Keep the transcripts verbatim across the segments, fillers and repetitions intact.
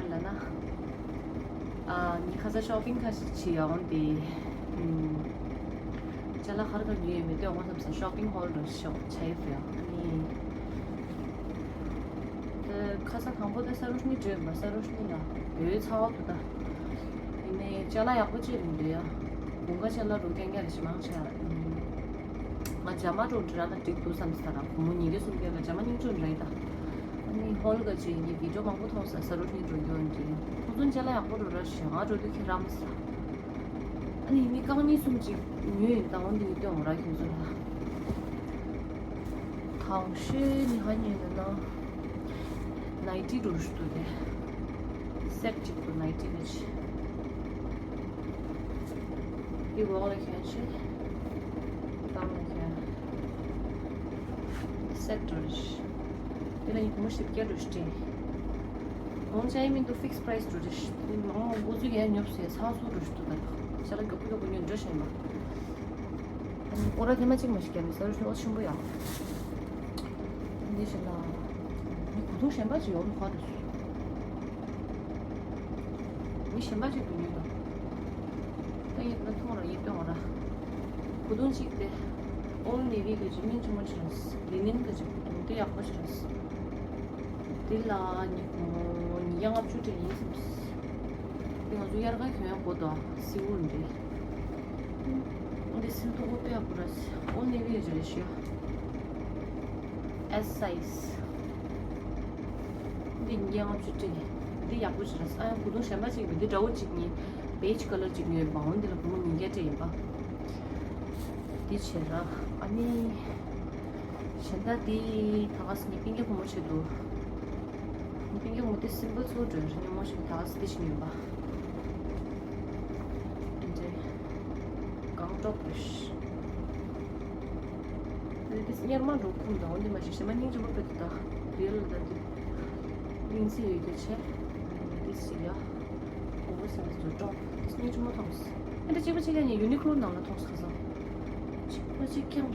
ལ་ན། ཨ་ནི་ཁ་ས་ཤོ་པིང་ཁ་ཤས་བྱེད་ཡོང་དེ། ཨམ། ཅ་ལག་ག་རེ་ག་རེ་ཉོས་ཡོད་མེད་ལྟོས་འོང་བསམ་ས་ཤོ་པིང་ཧོལ་འགྲོ་ཤོག་བྱས་ཡོད་ཡ། ཨ་ནི། ད་ཁ་ས་དང་པོ་ད་ས་རོ་ཤི་ནི་འགྲོ་ཡོད་པ། ས་རོ་ཤི་ནི་ལ་ཡོད་ཚ་བ་འདུག་ད། ཡིན་ནའི་ཅ་ལག་ཡག་པོ་ཅིག་རེད་འདུག་ཡ། དགུན་ཁ་ཅ་ལག་རུ་རྐྱང་རྐྱང་རེ་ཞིག་མང་ཆེ་བ། ང་ཇ་མ་འགྲོ་འདྲ་ན་འགྲིག་འདུག་བསམ་ས་ར། བུ་མོ་ཉིས་བརྒྱ་སུམ་བརྒྱ་ལ་ཇ་མ་སྙིང་རྗེ་རེད་ད། ཨ་ནི་ཧོལ་ག་ཅིག་ཡིན་གྱི་བི་ཌིའོ་མང་པོ་མཐོང་ས། ས་རུ་ཤི་ནི་འགྲོ་རྒྱུ་འདི་ཁོང་ཚོ་ཅ་ལག་ཡག་པོ་འགྲོ་ར་ཞེ་ང་འགྲོ་དུས་ཁྱེད་རང་མ་ས། ཨ་ནི་ཡིན་ནི་རྐང་གཉིས་གསུམ་ཅིག་ཉོས་ཡིན་ད། འོན་ཏེ་ཡིན་ཏེ་འོང་ར་ཁྱོད་ཚོ་ལ། དང་ཤོས་ནི་ཧ་ཉོས་ན་ན། ནའི་ཊི་འགྲོ་ཞུ་དུ་རེད། སེཊ་གཅིག་ཏུ་ནའི་ཊི་རེད། འདི་འོག་ལ་ཁྱོད་ཆེ། སྟེང་ལ་ཁྱོད། སེཊ་འགྲོ་རེད། དེ་ལ་ཡིན་གོང་བཞི་བརྒྱ་འགྲོ་ཞུ་དྲན། གོང་ཆ་ཡི་མིན་དུ་ཕིགས་པ་རའི་སི་འགྲོ་རེད། དེ་མང་མང་འགོ་ཚུགས་ཡ་ཉོབ་སེ་ཚ་སུ་འགྲོ་ཞུ་དུ་ད། ཤ་ལ་མགྱོགས་པོ་མགྱོགས་པོ་ཉོ་འགྲོ་ཞེས་མ། ཨོ་ར་དེ་མ་གཅིག་མ་ཞིག་ཀྱང་ས་རུ་ཤོ་ཆེན་པོ་ཡང་། འདི་ཞིག་ལ། མི་གུ་དུང་གཞན་པ་ཅིག་ཡོང་ཁོ་དུ། མི་གཞན་པ་ཅིག་ཏུ་ཉོས་དང་། ད་ཡིན་ན་མཐོང་ར་ཡིན་སྟོན་ར། གུ་དུང་གཅིག་དེ། ཨོལ་ནེ་བི་གི་ཅིག་སྙིང་རྗེ་མོ་ཅིག་རེད། ལི་ནན་གི་ཅིག་གུ་དུང་དེ་ཡག་པོ་ཅིག་རེད། དེ་ལ་ཉི་ཉི་ག་ལྔ་བཅུ་དེ་ཡིན་སམ། དེ་ང་ཚོ་དབྱར་ཁ་གྱོན་ཡག་པོ་དང་སེའུ་འདྲ། འདི་སིལ་ཏོག་པོ་དཔེ་ཡག་པོ་ར། ཨོ་ནེ་བི་ཡོད་ཅེས་ཞུ། S size། འདི་ཉིས་བརྒྱ་ལྔ་བཅུ་སྤྲད། འདི་ཡག་པོ་ཅིག་ར། ཨ་ཡང་གུ་དུང་གཞན་པ་ཅིག་འདི་འདྲ་བོ་ཅིག་ནི་བེཇ་ཀ་ལར་ཅིག་ཉོས་པ། འོ་འདི་ལ་སྒོར་མོ་ཉིས་བརྒྱ་སྤྲད་ཡིན་པ། འདི་བྱས་ར། ཨ་ནི། གཞན་དག་འདི་ད་ག་སེ་ནི་སྤུན་ཀྱག་བུ་མོ་ཆེད་དུ། སྤུན་ཀྱག་མོ་དེ་སིམ་པལ་ཚོ་འགྲོ་རེ་ཉོ་མོ་ཞིག་ད་ག་སེ་དེ་ཞིག་ཉོས་པ། འདི་གང་ཀྲོག་རེད། འདི་དེ་གཉེར་མ་འགྲོ་ཁུམ་དང་འོ་འདི་མ་ཞིག་གཞན་མ་སྙིང་རྗེ་མོ་དཔེ་འདུག་ད། རེད་ལ་ད་འདི། གླིང་ཚེ་ཡོད་རྒྱུ་ཆེ། འདི་ཞིག་ཡ། ཨོ་བར་སའིཛ་འགྲོ་ཀྲོག་དེ་སྙིང་རྗེ་མོ་མཐོང་སོང་། ཨ་འདི་གཅིག་པ་གཅིག་རྐྱང་ཡིན་ཡུ་ནི་ཀློ་ནང་ལ་མཐོང་སོང་ཁ་སང་། གཅིག་པ་གཅིག་རྐྱང་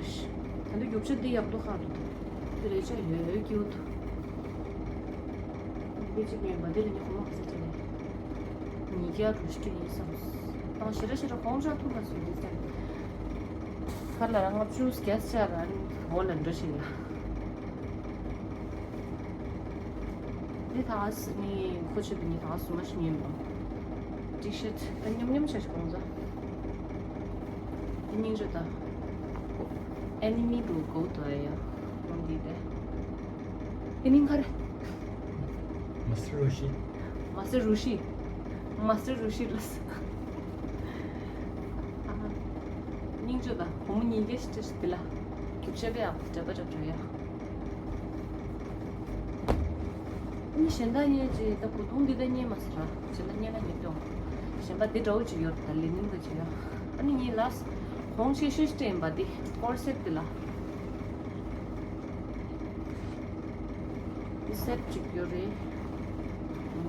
རེད། ད་འདི་རྒྱུ་ཆ་འདི་ཡག་པོ་ཁག་འདུག་དེ་ལས་ཆ་ཡོད་ཡོད་སྐྱིད་པོ་འདུག་དེ་གཅིག་ཉོས་པ་འདི་ལ་ཉི་ཁོ་མ་ཁ་ས་དེ་ནས་ཉིས་བརྒྱ་རུ་སྤྲད་ཡིན་བསམ། ད་ཞེ་དྲག་ཞེ་དྲག་གོང་ཆག་ཐུབ་པ་སུ་འདི་ཙམ། ཁར་ལ་རང་ལྔ་བཅུ་བརྒྱ་ཆ་རང་འོ་ལ་འགྲོ་ཞིག་ལ། འདི་ད་ག་སེ་ནི་ཁོ་ཆོད་པའི་ནི་ད་ག་སེ་མ་ཞིག་ཉོས་པ། ཊི་ཤར་ཊི་ད་ཉམས་ཉམས་ཆ་ཞིག་གོང་ཚ། འདི་སྙིང་རྗེ་ད། ཨེ་ནི་མི་འགྲོ་གོ་ད་ཡ། རང་འདི་དེ། དེ་མིང་ག་རེ། མ་སི་རོ་ཤི། མ་སི་རོ་ཤི། མ་སི་རོ་ཤི་ལ་ས། སྙིང་རྗེ་ད་བུ་མོ་ཉིས་བརྒྱ་ཞིག་སྤྲད་ཤིག་དེ་ལ། རྒྱུག་ཆ་དཔེ་ཡག་པོ་འདྲ་པ་འདྲ་པོ་ཡ། ཨ་ནི་གཞན་དག་རྙེད་ཅེས་ད་གུ་དུང་འདི་ད་རྙེད་མ་སོང་ར། གཞན་དག་རྙེད་ན་རྙེད་དོ། གཞན་པ་འདི་འདྲ་བོ་ཅིག་ཡོད་ད་ལི་ནིན་ག་ཅིག་ཡ། ཨ་ནི་ངའི་ལ་ས། གོང་ཆེ་ཤོས་ཤིག་སྤྲད་ཡིན་པ་འདི་ཀོར་སེཊ་འདི་ལ། འདི་སེཊ་གཅིག་ཡོད་རེད།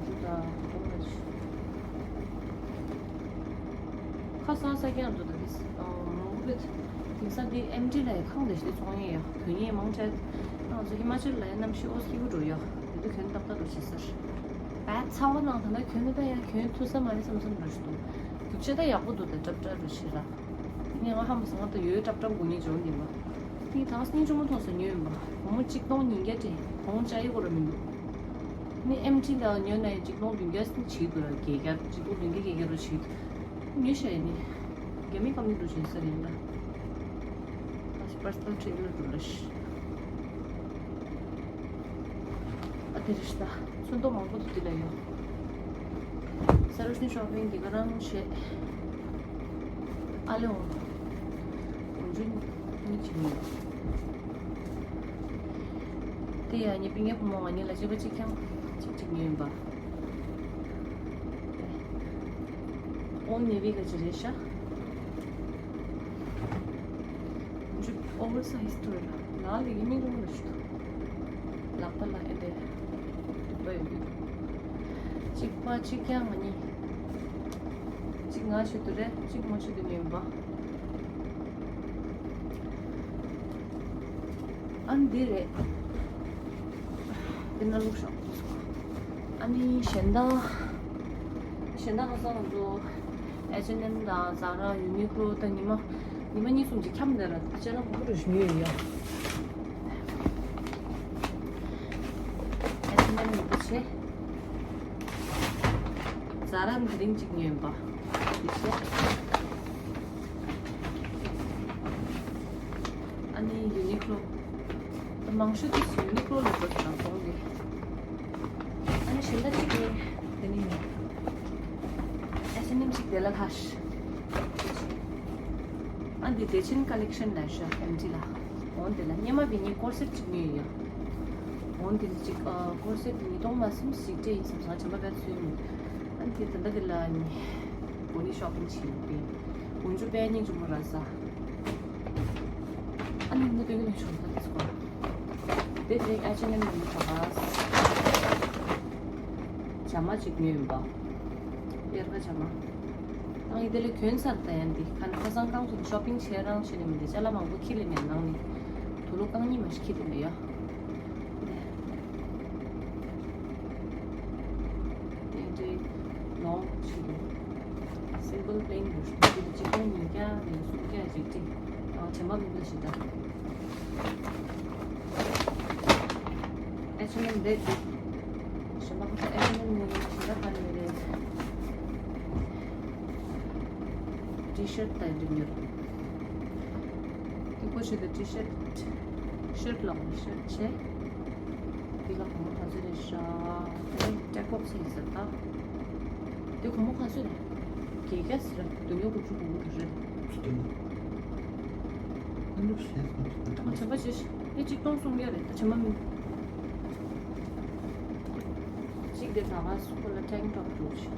འདི་ད་ཀོང་ལ་ཆུ། ཁ་སང་ས་ཀྱང་འདུག་ད་འདི་མང་པོ་བེད། དེང་སང་འདི་ཨེམ་ཊི་ལ་ཡ་ཁང་དེ་ཞིག་ཚོང་ཡས་ཡ་དོན་ཡས་མང་ཆེ། ང་ཚོ་ཧི་མ་ཅལ་ལ་ཡ་གནམ་གཤིས་ཨོ་སྐྱིད་པོ་འགྲོ་ཡ། འདི་གོན་ཏག་ཏག་འགྲོ་བྱེད་ས་རེད། བད་ཚ་བ་ནང་ད་ན་གོན་ནི་ད་ཡ་གོན་ཐུབ་ས་མ་རེད་བསམ་བསམ་འགྲོ་ཞིག་འདུག་རྒྱུག་ཆ་ད་ཡག་པོ་འདུག་ད་འདྲ་འདྲ་འགྲོ་བྱེད་ར། དེ་ནས་ང་ཧ་མ་སོང་ང་ད་ཡོད་འདྲ་འདྲ་དགོས་ངེས་འཇོག་འདི་མ། དེ་ད་སྙིང་རྗེ་མོ་མཐོང་སོང་ཉོས་ཡིན་པ། བུ་མོ་གཅིག་སྟོང་ཉིས་བརྒྱ་སྤྲད། གོང་ཅག་ཡི་གོ་ར་མི་འདུག་ནི་ཨེམ་ཊི་ལ་ཉོས་ན་ཡང་གཅིག་སྟོང་བདུན་བརྒྱ་ནི་བྱེད་འདུག་ར་བརྒྱད་བརྒྱ་གཅིག་སྟོང་བདུན་བརྒྱ་བརྒྱད་བརྒྱ་རུ་བྱེད། ཉོས་ཤ་ཡིན་ནི། རྒྱ་མི་ཀམ་ནི་རུ་བྱེད་ས་རེད་ཡིན་ལ། ཨ་སི་པར་སི་ནལ་ཊེ་ལར་རུ་ལ་ཤི། ཨ་དེ་རེད་ཤི་ད། ཚོན་མདོག་མང་པོ་འདུག་འདི་ལ་ཡོད། ས་རོ་ཤི་ནི་ཤོ་པིང་གི་ག་རང་བྱེད། ཨ་ལེ་འོང་། འོང་ཆུ་གཉིས་གཅིག་ཉོས། དེ་ཡང་ངའི་སྤུན་ཀྱག་བུ་མོ་ང་གཉིས་ལ་གཅིག་པ་གཅིག་རྐྱང་གཅིག་གཅིག་ཉོས་ཡིན་པ། ཨོལ་ནེ་ཝི་ག་ཅི་རེད་ཤག་འཇུ་ཨོ་བར་སའིཛ་ཏོ་རེད་ལ་ལ་ལི་ཡི་མིང་རུང་རུ་ཞུ། ལག་པ་ལ་ཨེ་འདྲས་འདུག་པ་ཡོད་རྒྱུ། གཅིག་པ་གཅིག་རྐྱང་ང་གཉིས། གཅིག་ང་ཆེད་དུ་རེད་གཅིག་མོ་ཆེད་དུ་ཉོས་པ། ཨ་འདི་རེད། འདི་ན་ལུག་ཤོག་ཨ་ནི་གཞན་དག་གཞན་དག་ཁ་སང་ང་ཚོ་H and M དང་Zara, Uniqlo དང་ཉི་མ་ཉི་མ་གཉིས་གསུམ་ཅིག་འཁྱམས་བསྡད་ར། ཅ་ལག་མང་པོ་རེ་ཞིག་ཉོས་ཡོད་ཡ། H and M ཉོས་པ་བྱས། Zara དེ་རིང་ཅིག་ཉོས་པ། དེ་བྱས། ཨ་ནི་Uniqlo། ད་མང་ཤོས་དེ་Uniqlo ལ་འགྲོ་དང་གོང་གི། ཨ་ནི་གཞན་དག་ཅིག་ནི་དེ་ནི་ཡིན། H and M ཅིག་དེ་ལ་ལྷག་ཨ་འདི་བདེ་ཆེན་collection ལ་ཤ་ཨེམ་ཆི་ལ། འོན་དེ་ལ་སྙེ་མ་བི་ནི་ཀོར་སེཊ་ཅིག་ཉོས་ཡོད་ཡ། འོན་དེ་ལ་ཅིག་ཨ་ཀོར་སེཊ་ཉིས་སྟོང་མ་སུམ་ཞིག་སྤྲད་ཡིན་བསམ་སོང་། བྱམས་པ་བས་ཚུལ་མིན། ཨ་འདི་ད་ལྟ་དེ་ལ་ནི་གོ་ནི་ཤོ་པིང་བྱེད་ཡིན་པས། དགུ་བཅུ་པའི་སྙིང་རྗེ་མོ་ར་ས། ཨ་ནི་འདི་སྟོན་གྱི་ནི་ཆུང་ད་དེ་ཚོ། དེ་དེ་ཨ་ཅེ་ནི་མི་མི་ཁ་པ། བྱམས་མ་ཅིག་ཉོས་ཡིན་པ། དབྱར་ཁ་བྱམས་མ། ཨང་ཡི་དེ་ལས་གྱོན་ཚར་ད་ཡང་འདི་ཁ་ནི་ཁ་སང་རྐང་ཚོ་ཤོ་པིང་བྱས་རང་བྱས་ནས་མི་འདི་ཅ་ལག་མང་པོ་ཁྱི་ལས་མེད་ནང་ནི། དུ་ལོ་རྐང་གཉིས་མ་ཞིག་ཁྱི་ལས་མེད་ཡ། དེ་འདྲའི་ལོང་ཞིག་ཡོད། Simple plain རུ་ཞིག་དེ་གཅིག་པོ་ཉིས་བརྒྱ་ནས་སུམ་བརྒྱ་ཅིག་སྤྲད། ཨ་དྲན་པ་མི་འདུག་ཞིག་ད། H and M འདི་གཞན་པ་ཁོ་ཚོ་H and M ནས་ཞིག་ད་ག་ནས་རེད། T-shirt དང་འདི་ཉོས། དེ་ཁོ་ཞིག་ད་T-shirt། Shirt ལ་ཁོ་shirt བྱས། འདི་ལ་སྒོར་མོ་ག་ཚོད་རེད་ཤག་དེ་ནས་ཀྲེག་པོག་ཚིག་ཟེར་ད། དེ་སྒོར་མོ་ག་ཚོད་རེད། བརྒྱད་བརྒྱ་ཟེར། བདུན་བརྒྱ་དགུ་བཅུ་གོ་དགུ་རེད། ཨ་དྲན་པ་བྱེད་ཤག་དེ་གཅིག་སྟོང་སུམ་བརྒྱ་རེད་ད་བྱམས་མ་མིན། གཅིག་དེ་ད་ག་སུ་ཁོ་ལ་tank top འདུག་ཅིག་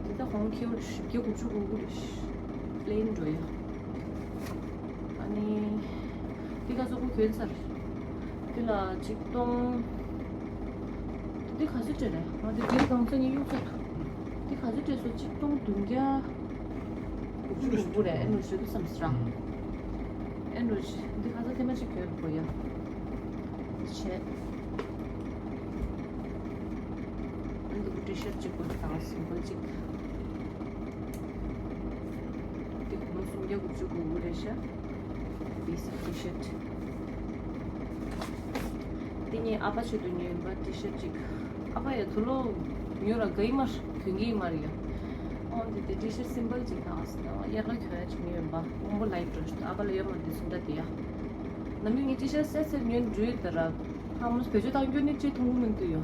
དེ་ད་ཁོང་ཁྱེའུ་བཞི་བརྒྱ་དགུ་བཅུ་གོ་དགུ་རེད། plain འགྲོ་ཡ། ཨ་ནི། འདི་ག་ཚོད་ཁོ་གྱོན་ཚར། འདི་ལ་ཆིག་སྟོང་། འདི་ག་ཚོད་སྤྲད་རེད། ང་འདི་འདིར་གང་ཚོད་ཉིད་གཡུག་ཚར། འདི་ག་ཚོད་སྤྲད་སོང་། ཆིག་སྟོང་བདུན་བརྒྱ་དགུ་བཅུ་གོ་དགུ་རེད། ཨེ་འགྲོ་ཞུ་དུ་བསམ་སྲ། ཨེ་འགྲོ་ཞུ་འདི་ག་ཚོད་ཐེངས་མ་ཅིག་གྱོན་དགོས་ཡ། འདི་བྱས། ཨ་འདི་གུ་ཊི་ཤར་ཅིག་དགོས་དང་སིམ་པལ་ཅིག་འདི་སྒོར་མོ་སུམ་བརྒྱ་དགུ་བཅུ་གོ་དགུ་རེད་ཤག basic T-shirt། འདི་ངའི་ཨ་ཕ་ཆེད་དུ་ཉོས་པ་T-shirt ཅིག་ཨ་ཕ་ཡ་དུ་ལོ་ཉོ་ར་ག་ཡི་མར་གྱོན་གྱི་ཡི་མར་ཡ། ཨོ་འདི་དེ་T-shirt སིམ་པལ་ཅིག་དང་དབྱར་ཁ་གྱོན་ཡ་ཅིག་ཉོས་ཡིན་པ། སྔོན་པོ་ལའིཊ་འགྲོ་ཞིག་ཨ་ཕ་ལ་ཡོད་མ་འདི་སུ་འདྲ་དེ་ཡ། ནམ་རྒྱུན་ངས་T-shirt སེ་སེ་ཉོས་འགྲོ་ཡོད་ད་ར། ཧ་མོ་བེད་སྤྱོད་བཏང་རྒྱུ་ནི་ཅིག་མཐོང་གི་མི་འདུག་ཡ།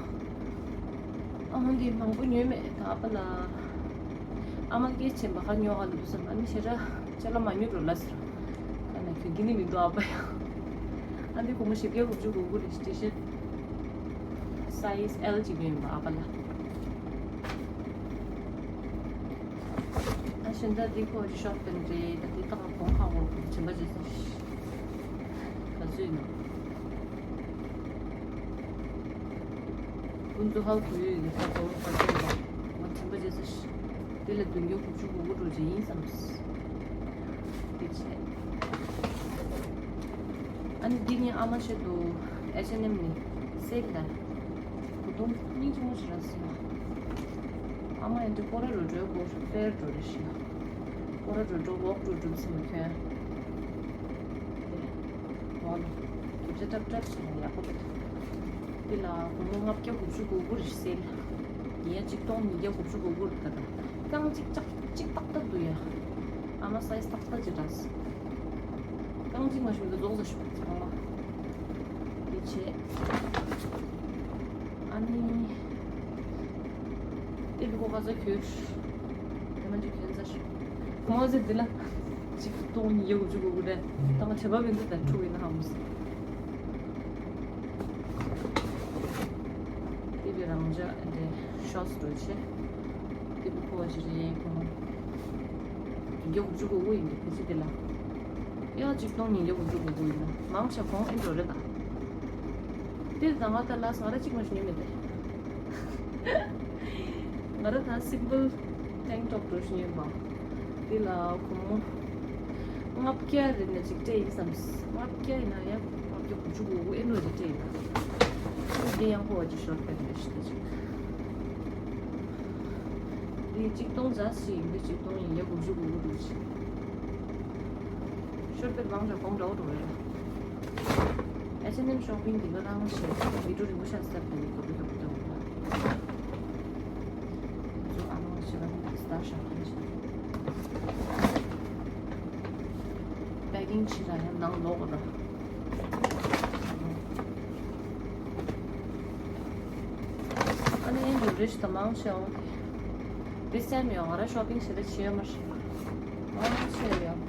ཨ་ཧོ་འདི་མང་པོ་ཉོས་མེད་ད་ཨ་ཕ་ལ། ཨ་མ་སྐད་ཆེན་པ་ཁ་ཉོ་ག་འདུག་བསམ། ཨ་ནི་ཞེ་དྲག་ཅ་ལག་མ་ཉོ་འགྲོ་ལ་ཟེར། ཨ་ན་ཁྱོད་འདི་ནི་མི་འདུག་ཨ་ཕ་ཡ། ཨ་འདི་སྒོར་མོ་བཞི་བརྒྱ་དགུ་བཅུ་གོ་དགུ་རེད། T-shirt size L ཅིག་ཉོས་ཡིན་པ་ཨ་ཕ་ལ། ཨ་ཤིན་ད་འདི་ཁོ་ཅི་ཤོག་པན་རེད། ད་འདི་ཏག་གོང་ཁ་འོར་གོ་དྲན་པ་བྱེད་ས་ག་ཚོད་ཡིན་ནོ། ཀུན་ཏུ་ཧ་གོ་ཡོད་ཡོད་ས་གོང་ཁ་ཚོད་ལ་ང་དྲན་པ་བྱེད་ས་ཤི། འདི་ལ་བདུན་བརྒྱ་དགུ་བཅུ་གོ་དགུ་འགྲོ་བྱེད་ཡིན་བསམ། འདི་བྱས། ཨ་ནི་འདི་ངའི་ཨ་མ་ཆེད་དུ་H and M ནས་སེལ་ལ། གོ་དུང་སྙིང་རྗེ་མོ་ཞིག་ར་སེ་ཡ། ཨ་མ་ཡང་འདི་སྐོར་ར་རོ་འགྲོའི་སྐོར་ཕེར་འགྲོ་རེ་ཞིག་སྐོར་ར་རོ་འགྲོ་ཝོག་འགྲོ་འགྲོ་སེ་མ་ཁྱོད། དེ་ཝོག་ལ་རྒྱབ་ཆ་ཀྲབ་ཀྲབ་བྱས་ན་ཡག་པོ་འདུག་འདི་ལ་སྒོར་མོ་ལྔ་བརྒྱ་དགུ་བཅུ་གོ་དགུ་རེ་སེལ། ཡིན་ཡ་གཅིག་སྟོང་ཉིས་བརྒྱ་དགུ་བཅུ་གོ་དགུ་རེ་ད་ད། རྐང་གཅིག་ཅག་གཅིག་ཏག་ཏག་འདུག་ཡ། ཨ་མ་སའི་ཛི་ཏག་ཏག་ཅིག་འདྲ། རྐང་གཅིག་མ་ཞིག་འདུག་རྫོགས་ས་ཞིག་ཚང་མ། དེ་བྱས། ཨ་ནི། དེ་བི་ཁོ་ཁ་ཚ་ཁྱོད། དེ་མ་འཇིག་ཁྱོད་ཚ་ཞིག་ཁོ་མ་ཚེ་འདི་ལ། གཅིག་སྟོང་ཉིས་བརྒྱ་དགུ་བཅུ་གོ་དགུ་རེད། ད་ང་དྲན་པ་མི་འདུག་ད་འཁྲུག་ཡིན་ན་ཧ་མོ་སི། དེ་བི་རང་འཇགས་འདྲེ་ཤོས་འགྲོ་ཆེ། དེ་བི་ཁོ་ཞིག་རེད་ཁོ། ཉིས་བརྒྱ་དགུ་བཅུ་གོ་དགུ་ཡིན་གྱི་ཕལ་ཆེར་དེ་ལ། ཡ་གཅིག་སྟོང་ཉིས་བརྒྱ་དགུ་བཅུ་གོ་དགུ་ཡིན་ན་མང་ཆེ་གོང་ཨེ་འགྲོ་རེད་ད། དེ་ད་ང་ད་ལ་ང་ར་གཅིག་མ་ཞུ་ཉན་མེད་དེ། ང་ར་ད་སིམ་པལ་ཊེང་ཊོབ་འགྲོ་ཞུ་ཉན་པ། དེ་ལ་གོང་མོ། ལྔ་བརྒྱ་རེད་ན་གཅིག་སྤྲད་ཡིན་བསམ། ལྔ་བརྒྱ་ཡིན་ན་ཡང་ལྔ་བརྒྱ་དགུ་བཅུ་གོ་དགུ་ཨེ་འགྲོ་གཅིག་སྤྲད་ཡིན་ན། འདི་ཡང་ཁོ་བ་ཅིག་ཤོར་པའི་རེ་ཞིག་ཅིག་འདི་གཅིག་སྟོང་རྩ་བཞི་ཡིན། འདི་གཅིག་སྟོང་ཡིན། ཡ་དགུ་བཅུ་གོ་དགུ་འདུག་ཅིག་ཤོར་པའི་མང་ཆེ་གོང་འདྲ་བོ་འགྲོ་རེད། H&M shopping འདི་ག་རང་བྱས་བི་ཌིའོ་རིང་པོ་ཤར་སྟབས་ནས་གོ་བི་གོ་བི་འདུག་ཚོ་ཨ་མ་ཞེ་པ་ནི་སྟར་ཤར་ཁན་ཞིག་པེ་ཀིང་ཕྱི་ལ་ཡང་ནང་ལོག་ར། ཨ་ནི་ཨེ་འགྲོ་རེ་ཞིག་དང་མང་ཆེ་འོང་དེ། དེ་སེམས་ཡོང་ང་ར་ཤོ་པིང་ཞེ་དྲག་བྱེད་ཡོད་མ་རེད། མང་ཆེ་ཡོང་།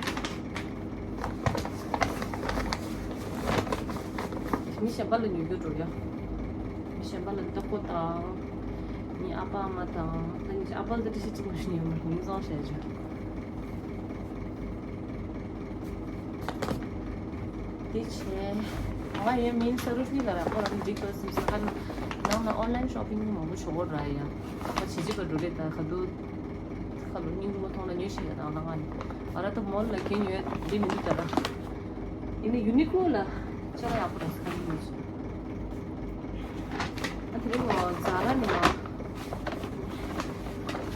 མི་གཞན་པ་ལ་ཉོ་རྒྱུ་འགྲོ་ཡ། མི་གཞན་པ་ལ་ལྟ་སྐོར་དང་། ངའི་ཨ་ཕ་ཨ་མ་དང་། ད་ངའི་ཨ་ཕ་ལ་ཏི་ཤི་ཅིག་མ་ཞིག་ཉོ་མ་རེད། མིང་བཟང་བྱས་བྱས། དེ་བྱས། ང་ཡོད་མིན་ས་རུ་ཧྲི་ལ་ར་ཁོ་རང་འགྲིག་པ་སེམས་སེ་ཧ་ན། ནང་ན་ཨོན་ལན་ཤོ་པིང་མང་པོ་བྱེད་དགོས་ར་ཡ། ཁ་བྱེད་ཅིག་པ་འགྲོ་རེད་ད་ཁ་དུ། ཁ་ལོ་སྙིང་རུ་མ་མཐོང་ན་ཉོས་ཤིག་ཡ་དང་ལ་ང་ནི། ང་ར་ད་མོལ་ལ་གྱེས་ཉོས་འདི་མི་འདུག་ད་ར། ཡིན་ན་ཡུ་ནི་ཀོ་ལོ་ལ་ཅག་ཡག་པོ་ར་ས་ཡིན་མོ་ཆེ། ཨ་དེ་རིང་ང་ཛ་ར་ནི་ང་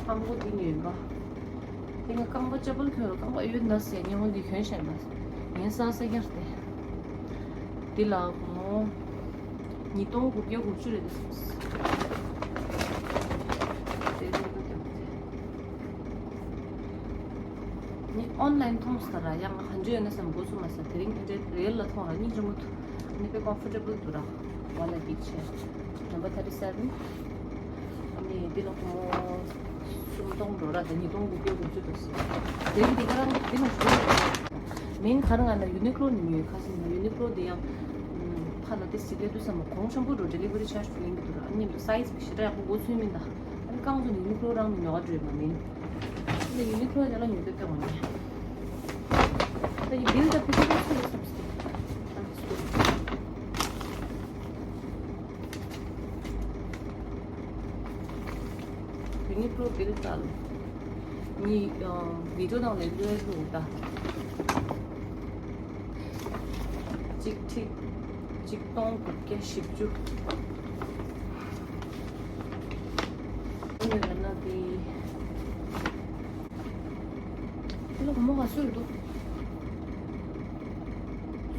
ཨ་མགོ་འདི་ཉོས་པ། དེ་ང་རྐང་པ་ཅ་པལ་གྱོན་ར་རྐང་པ་གཡོན་ན་ཟེར་ཉི་ཧོང་འདི་གྱོན་ཤེས་ན་ངན་ས་ས་རྒྱར་ཏེ། འདི་ལ་ངོ་ཉིས་སྟོང་དགུ་བརྒྱ་དགུ་བཅུ་རེད་དེ། དེ་རེད་དེ་དེ། ནི་ཨོན་ལན་མཐོང་ས་ར་ཡང་ཧན་ཇོ་ཡོད་ན་བསམ་དགོས་སུ་མ་ས་དེ་རིང་འདྲེ་རེལ་ལ་མཐོང་ར་སྙིང་རྗེ་མོ་འདུག་ཨ་ནི་དཔེ་ཀོམ་ཕོར་ཊེ་བལ་འདུག་ར། ཝ་ལ་བིག་ཆེ། ནམ་བར་ཐར་ཊི་སེ་བེན། ཨ་ནི་འདི་ལ་སྒོར་མོ་སུམ་སྟོང་འགྲོ་ར་དང་ཉིས་སྟོང་དགུ་བརྒྱ་དགུ་བཅུ་འདུག་ཟེར། དེ་རིང་འདི་ག་རང་འདི་ན་ཞུ། མིན་ག་རང་ང་ན་ཡུ་ནི་ཀོ་ལོ་ནས་ཉོས། ཁ་སང་ན་ཡུ་ནི་ཀོ་ལོ་འདི་ཡང་ཕ་ལ་ཏི་སི་ལེ་དུས་སམ་གོང་ཆེན་པོ་འགྲོ་ཌེ་ལི་ཝ་རི་ཆར་ཇི་ལེན་གི་འདུག་ར། ཨ་ནི་མཉམ་དུ་སའི་ཛི་ཞེ་དྲག་ཡག་པོ་གོ་ཚུལ་མིན་ད། ཨ་ནི་རྐང་བཙུགས་ནས་ཡུ་ནི་ཀོ་ལོ་རང་ནས་ཉོ་བ་འགྲོ་ཡོད་མ་མིན། ཨ་ནི་ཡུ་ནི་ཀོ་ལོ་དེ་ལ་ཉོ་གི་དཔེ་འོང་ངེ། ད་ཡི་བིལ་ད་ཕི་ཁ་ཁ་ཚུད་ལ་སམ་སི་ཏི། ཡུ་ནི་ཀོ་ལོ་བིལ་ད་ལ། ནི་ཨ་བི་ཌིའོ་ནང་ལས་ལོས་ལུག་ད། གཅིག་ཁྲི་གཅིག་སྟོང་དགུ་བརྒྱ་བཞི་བཅུ། ཡོད་ན་དེ། དེ་ལ་སྒོར་མོ་ག་ཚོད་རེད་འདུག་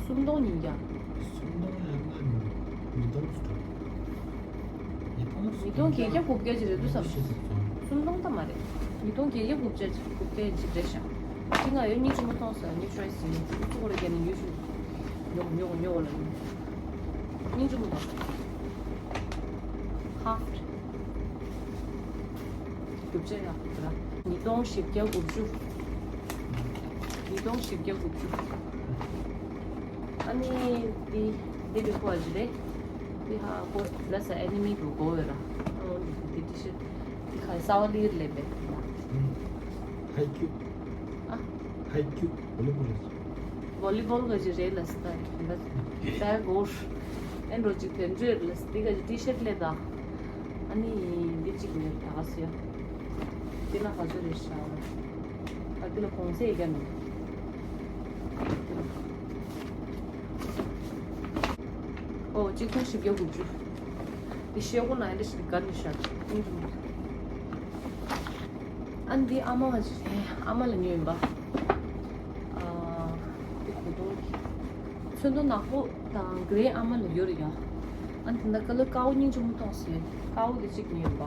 སུམ་སྟོང་ཉིས་བརྒྱ། སུམ་སྟོང་ཡང་ང་ཉིས་སྟོང་ཙམ་འགྲོ། ཉིས་སྟོང་ཉིས་སྟོང་བརྒྱད་བརྒྱ་དགུ་བརྒྱ་ཅིག་རེད་འདུག་བསམ། ཤེས་སོང་། སུམ་སྟོང་ད་མ་རེད། ཉིས་སྟོང་བརྒྱད་བརྒྱ་དགུ་བརྒྱ་ཅིག་དགུ་བརྒྱ་ཅིག་རེད་ཤག་ཅི་ང་ཡོད་སྙིང་རྗེ་མོ་མཐོང་སོང་། ཉི་ཤུ་ཡིན་ཙི་གོ་རེ་བརྒྱ་ནས་ཉི་ཤུ། ཉོ་ཉོ་ཉོ་ལ་ཉོ། སྙིང་རྗེ་མོ་མཐོང་། ཧ། རྒྱུ་ཆ་ཡག་པོ་ར། ཉིས་སྟོང་བཞི་བརྒྱ་དགུ་བཅུ། ཉིས་སྟོང་བཞི་བརྒྱ་དགུ་བཅུ། ཨ་ནི་འདི་འདི་བི་ཁོ་ཨ་ཇི་རེད། འདི་ཧ་གོ་ལ་ས་ཨེ་ནི་མི་གོ་གོ་བེ་ར། ཨོ་འདི་འདི་ཏི་ཤི་འདི་ཁ་ས་བ་ལི་ལེ་བེ། ཧའི་ཀྱུ། ཨ། ཧའི་ཀྱུ་བོ་ལི་བོལ་རེད། བོ་ལི་བོལ་ག་ཅི་རེད་ལ་སི་ད་ད་ད་གོ་ཨེ་འགྲོ་ཅིག་དེ་འདྲ་ལ་སི་འདི་ག་ཅི་ཏི་ཤར་ལེ་ད། ཨ་ནི་འདི་གཅིག་ལེ་ད་ག་སི་ཡ། འདི་ན་ག་ཚོད་རེད་ཤག་ཨ་འདི་ལ་གོང་ཚད་ཡི་ག་མིན། ཨོ་གཅིག་སྟོང་བཞི་བརྒྱ་དགུ་བཅུ། འདི་ཤེལ་སྒོ་ན་འདི་ཞིག་ག་ནི་ཤག་ཨ་འདི་ཨ་མ་ཨ་མ་ལ་ཉོས་ཡིན་པ། ཨ་འདི་གོས་ཐུང་གི་ཚོན་མདོག་ནག་པོ་དང་གྷི་རེ་ཨ་མ་ལ་ཡོད་རེད་ཡ། ཨ་འདི་ན་ཀ་ལར་དཀར་པོ་སྙིང་རྗེ་མོ་མཐོང་སོང་། དཀར་པོ་འདི་གཅིག་ཉོས་ཡིན་པ།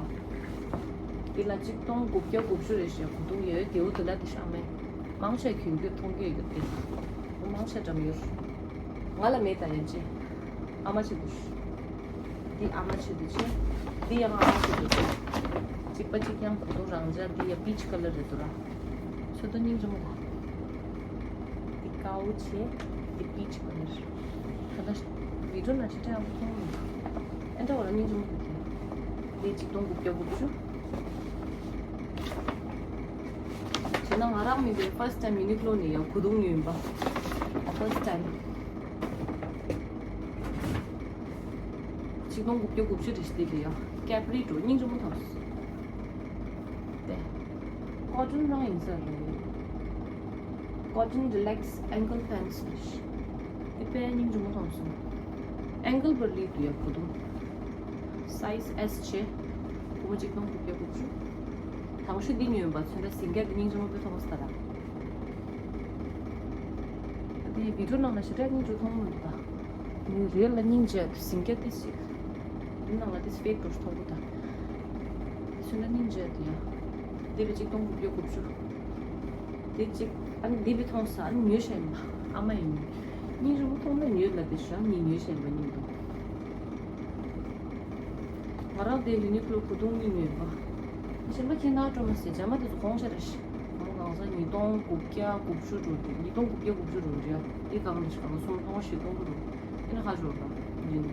འདི་ལ་གཅིག་སྟོང་དགུ་བརྒྱ་དགུ་བཅུ་རེད་ཤག་གོས་ཐུང་ཡོད་རེད། དེའུ་འདི་ལ་འདི་ཤག་མེད། མང་ཆེ་གྱོན་གྱོན་མཐོང་གྱོན་ཡོད་དེ། མང་ཆེ་འགྲམ་ཡོད། ང་ལ་མེད་ད་ཡན་ཆད། ཨ་མ་ཆེད་དུ། འདི་ཨ་མ་ཆེད་དུ་ཆེ། འདི་ཡང་ཨ་མ་ཆེད་དུ་ཆེ། གཅིག་པ་གཅིག་རྐྱང་གོས་ཐུང་རང་འཇགས། འདི་ཡང་པིཆ་ཀ་ལར་རེད་འདུག་ར། ཚོན་མདོག་སྙིང་རྗེ་མོ་འདུག་འདི་དཀར་པོ་ཆེ། འདི་པིཆ་ཀ་ལར། ད་ལྟ་བི་ཌིའོ་ནང་ཆེ་ཕྲ་ཡག་པོ་མཐོང་མི་འདུག་ཨེ་འདྲ་བ་ལ་སྙིང་རྗེ་མོ་འདུག་དེ། འདི་གཅིག་སྟོང་དགུ་བརྒྱ་དགུ་བཅུ། བྱས་ན་ང་རང་མིན་པའི་ཕར་སི་ཊི་ཊེམ་ཡུ་ནི་ཀོ་ལོ་ནས་ཡང་གོས་ཐུང་ཉོས་ཡིན་པ། ཕར་སི་ཊི་ཊེམ། ཆིག་སྟོང་དགུ་བརྒྱ་དགུ་བཅུ་རེ་ཞིག་དེ་ལ་ཡང་ཀེབ་རི་འགྲོ་སྙིང་རྗེ་མོ་ཐོགས་སོང་། དེ་ཀོ་ཊོན་རང་ཡིན་ས་རེད། ཀོ་ཊོན་རི་ལེག་སི་ཨེང་ཀལ་པེན་སི་རེད། དེ་དཔེ་སྙིང་རྗེ་མོ་ཐོགས་སོང་། ཨེང་ཀལ་བར་ལི་དུ་ཡ་གོས་ཐུང་། སའི་ཛི་ཨེས་བྱས། སྒོར་མོ་གཅིག་སྟོང་དགུ་བརྒྱ་དགུ་བཅུ། དང་ཤོས་འདི་ཉོས་པ། ཚོན་ཁྲ་ཟིང་སྐྱ་འདི་སྙིང་རྗེ་མོ་དཔེ་མཐོང་སོང་ད་ར། འདི་བི་ཌིའོ་ནང་ལ་ཞེ་དྲག་སྙིང་རྗེ་མཐོང་མི་འདུག་ད། ངས་རེད་ལ་སྙིང་རྗེ་འདུག་ཟིང་སྐྱ་འདི་ཞིག་འདི་ནང་ལ་འདི་ཕེག་འགྲོ་མཐོང་གི་ད། འདི་ཚོན་ཁྲ་སྙིང་རྗེ་འདུག་ཡ། འདི་བས་གཅིག་སྟོང་དགུ་བརྒྱ་དགུ་བཅུ། འདི་གཅིག་ཨ་ནི་འདི་བས་མཐོང་ས། ཨ་ནི་ཉོས་ཤ་ཡིན་པ། ཨ་མ་ཡིན། སྙིང་རྗེ་མོ་མཐོང་ན་ཉོས་ལ། འདི་ཞག་གཉིས་ཉོས་ཤ་ཡིན་པ་སྙིང་འདུག་ང་རང་དེ་ཡུ་ནི་ཀློ་གོས་ཐུང་གཉིས་ཉོས་པ། གཞན་པ་ཁྱེད་ནང་སྤྲོ་མ་ཟེར། རྒྱ་མ་དེ་ཚོ་གོང་ཤ་རེད། གོང་གང་ས་ཉིས་སྟོང་དགུ་བརྒྱ་དགུ་བཅུ་འགྲོ་རེད། ཉིས་སྟོང་དགུ་བརྒྱ་དགུ་བཅུ་འགྲོ་རེད། དེ་གང་རེད། གང་སུམ་སྟོང་བཞི་སྟོང་འགྲོ། དེ་ནི་ཁ་ཆོར་ར་ཡིན།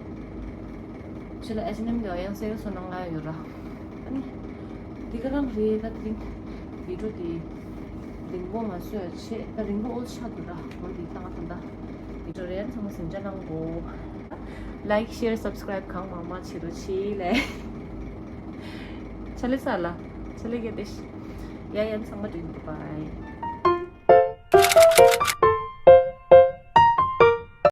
ཕྱི་ལ་ཨེཆ་ཨེན་ཨེམ་དེ་ཡང་སེལ་སོ་ནང་ང་ཡོད་ར། ཨ་ནི་དེ་ག་རང་རེད། ད་དེ་རིང་བི་ཌིའོ་དེ་རིང་པོ་མ་བཟོས་བྱས། ད་རིང་པོ་ཨོལ་ཆགས་འདུག་ར། འོ་དེ་ད་ད་ད་བི་ཌིའོ་རེད། ཚང་མ་གཟིམ་འཇག་གནང་གོ། ལའིཀ་ཤེར་སབ་སི་ཀ་རའིབ་གང་མང་མང་བྱེད་རོགས་བྱེད་ལེ། ཆ་ལེ་ས་ལ། ཆ་ལེ་གེ་ཏེ་ཤི། ཡ་ཡ་ཚང་མ་དྲིན་པ་བའི།